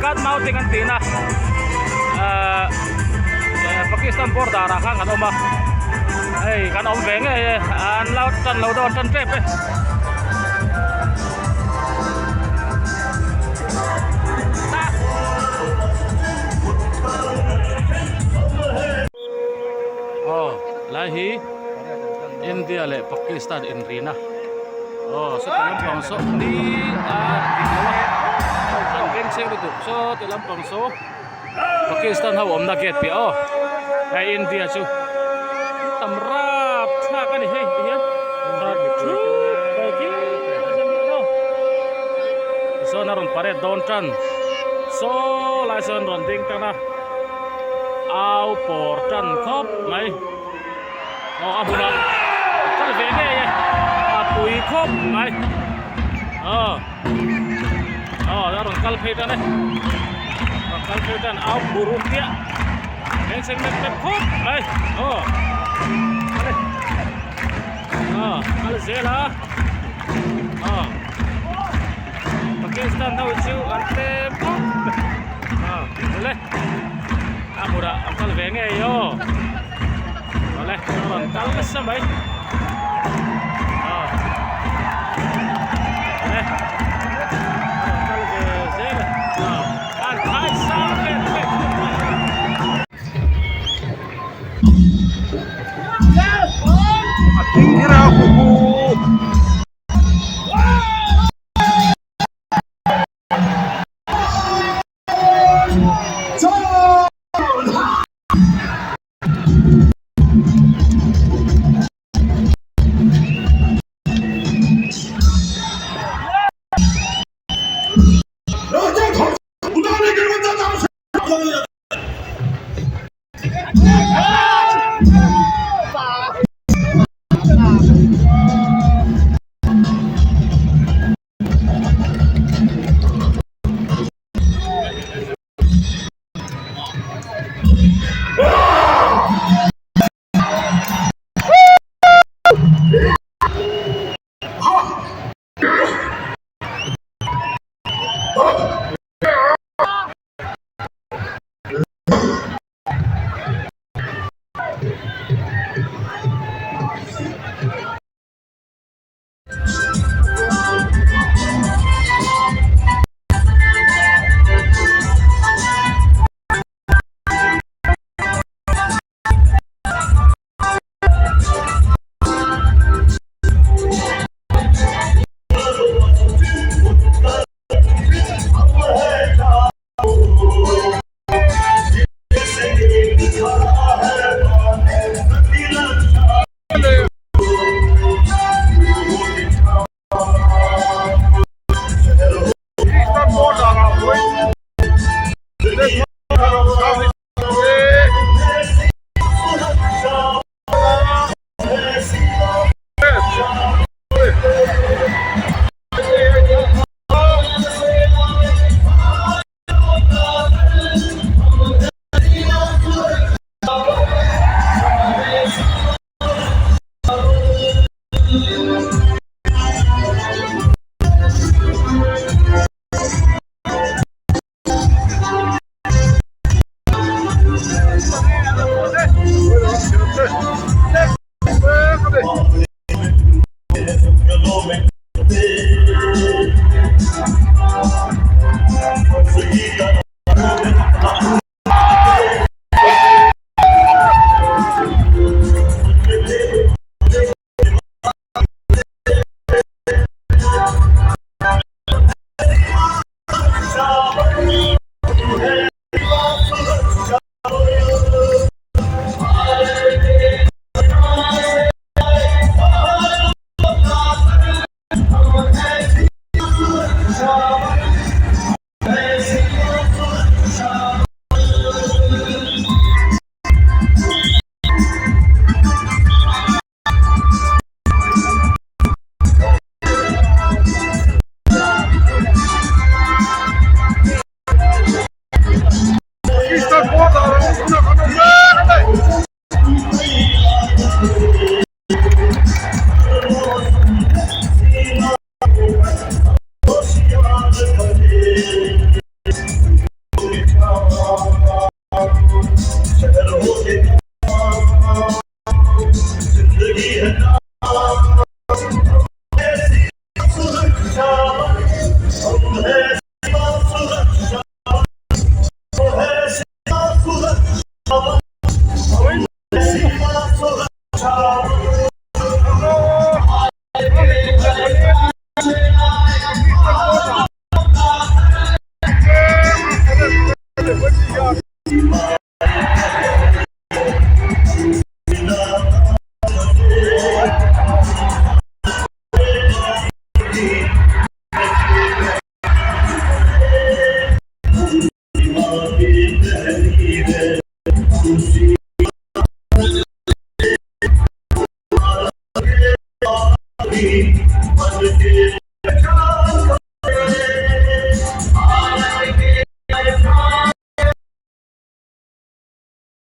Gun mounting an tihna ahh Pakistan border ah khan kan awm a hei kan awm ve ngei e an lo tan lo dawn tan tep e. Aw lai hi India leh Pakistan inrina aw saw ti lampang saw ni a dik lo a an beng chheng lutuk saw ti lampang saw Pakistan ho awmna gate piah aw hei India chu tam rap thlak a ni hei ti hian khat thup mai khi tichuan a rawn parade dawn tan saw lai sawn rawn ding tan a. Au pawr tan khawp mai aw a hmunah kal ve ngei e a pui khawp mai aw aw a rawn kal phei tan e rawn kal phei tan au phur uk chiah eng seng mep mep khawp mai aw aw kal zel a aw Pakistan ho chu an tlem khawp mai. A hmunah an kal ve ngei aw awle a rawn kal nasa mai aw awle a rawn kal ve zel a aw an khai sang em em A thing kher a hu hu.